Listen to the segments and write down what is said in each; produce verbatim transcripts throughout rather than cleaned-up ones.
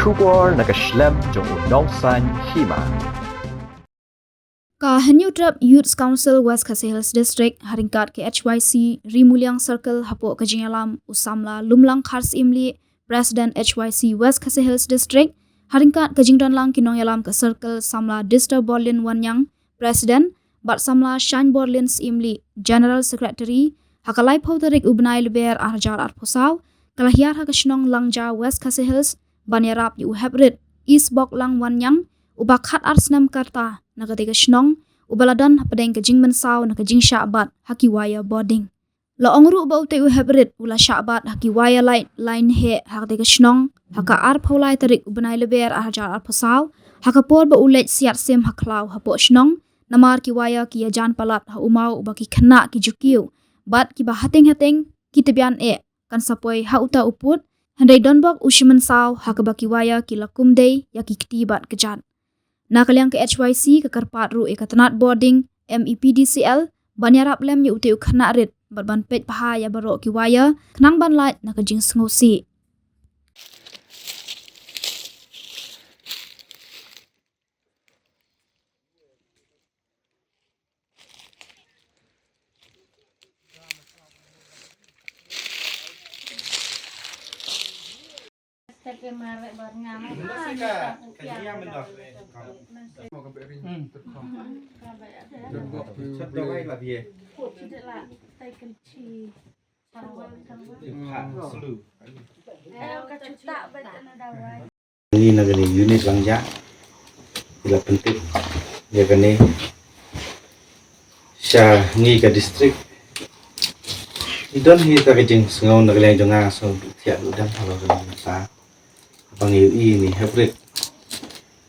Khubor na ka shlem jong u nongsan hima. Ka Hynñiewtrep Youth Council West Khasi Hills District, ha ryngkat ka H Y C Ri Muliang Circle, hapoh ka jingïalam u samla Lumlang Kharsyiem Lieh, President H Y C West Khasi Hills District, ha ryngkat ka jingdonlang ki nongïalam ka Circle, samla Dister Borlin Wanniang, President, bad samla Shaiñ Borlin Syiem Lieh, General Secretary, ha ka laiphew tarik u bnai Lber ar hajar arphew saw, ka la hiar ha ka shnong Langja, West Khasi Hills, ban ïarap ïa u heprit Isboklang Wanniang, uba khatar snem ka rta, na katei ka shnong, uba la don hapdeng ka jingmynsaw na ka jingshah bat ha ki wire bording. La ong ruh ba utei u heprit u la shah bat ha ki wire light line heh ha katei ka shnong, ha ka arphew lai tarik u bnai Lber ar hajar arphew saw, ha ka por ba u leit siat sim ha khlaw hapoh shnong, namar ki wire ki ïajan palat ha u maw uba ki khynnah ki ju kiew, bad kiba hateng hateng ki tbian eh, kan sa poi ha uta u pud, hynrei don bok u shimynsaw ha kaba ki wire ki la kum dei ïa ki kti bad kjat. Na ka liang ka H Y C ka kyrpad ruh ïa ka tnat bording M E P D C L ban ïarap lem ïa utei u khynnah rit bad ban peit bha ïa baroh ki wire khnang ban lait na ka jingsngewsih. Ngi na kane unit Langja, ngi la pyntip ïa kane sha ngi ka district. I don hi ta ka jingsngew na ka liang jong nga, so thiah u dang haba ka liang sa. Ba ngi ïohi ni hybrid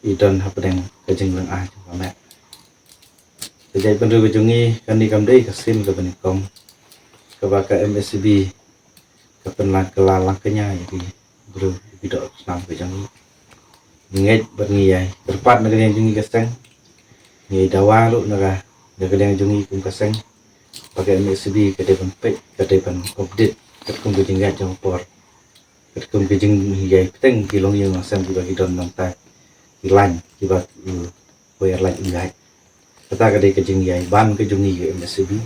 i don hapdeng ka jinglong ah jong ka met. Ka jaitbynriew ka jong ngi kane kam dei ka sien kaba nyngkong kaba ka M S B ka pynlang kylla lang kñia ïa ki briew ïa ki doh snam ka jong ngi. Ngi ngeit bad ngi ïai kyrpad na ka liang jong ngi ka seng. Ngi dawa ruh na ka, na ka liang jong ngi kum ka seng ba ka M S B ka dei ban peit, ka dei ban update katkum ka jingngeit jong ka por. Katkum ka jingïai bteng ki longïing longsem kiba ki don nangta, ki lain kiba, uh, wire lain u ïaid. Kata ka dei ka jingïai ban ka jong ngi ka M S B.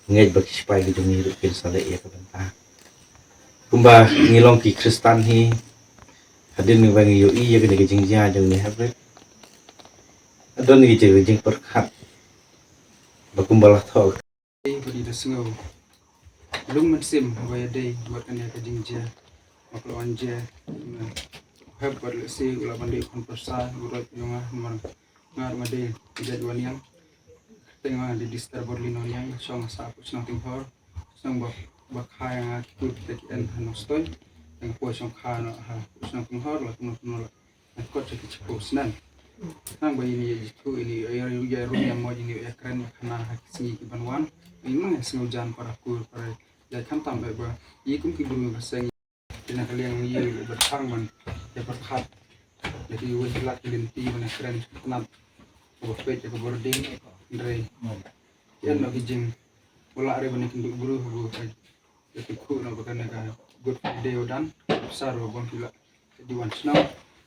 Ngeit ba ki sipai ka jong ngi ruh kin sa leh ïa ka bynta. Kumba ngi long ki Khristan hi, hadien ba ngi ïohi ïa kane ka jingjia jong ngi hapdeng, hadien ngi jing, jingpyrkhat ba kumba la thoh. Dei bad i da sngew lung mynsiem ba ïadei bad kane ka jingjia. Ba ka la wan jia, nga hep bad lehse u lah ban dei u khun pyrsa u roit jong nga namar nga ruh nga dei jait Wanniang. Te nga dei Dister Borlin Wanniang, shong ha sah hapoh shnong Tinghor, shnong ba, ba kha ïa nga ki kur kita ki en ha Nongstoiñ. Te nga poi shong kha noh hapoh shnong Tinghor la kumno kumno la Nga kot sha ki shiphew snem. Nang ba ine i jithuh ine i ïa, ïa, ïa rum ïa moj ine i ïa kren ïa khana ha ki sngi ki ban wan. Ine i sngewjan para kur para ïa khamtam ba ba i kum ki briew ka seng. Ine ka liang i ba thang ban ïa pyrkhat ïa ki wei ki lak ki lynti ban ïa kren khnap ba peit ïa ka bording. Hynrei ïa na ki jing wala re ban ïa kynduh briew ha bu ka ïa ki khu na ba kane ka Good Friday u dang sar ba bang ki la Di wan shnong,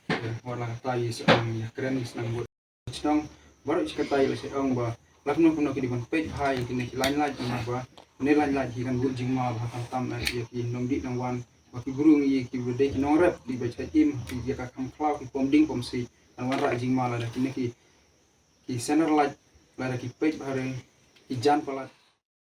eh, wat la katta i sa ong ïa kren i sa nang bud shnong. Baroh shi katta i la sa ong ba la kumno kumno ki dei ban peit bha ïa kine ki line light namar ba kine line light ki kan bud jingma bha khamtam, eh, ïa ki nongdih nongwan ba ki briew ngi ki ba dei ki nongrep dei ba shait im ki ïa ka kham khlaw ki pom ding pom siej kan wanrah jingma lada kine ki, ki sender light lada ki peit bha re ki jan palat.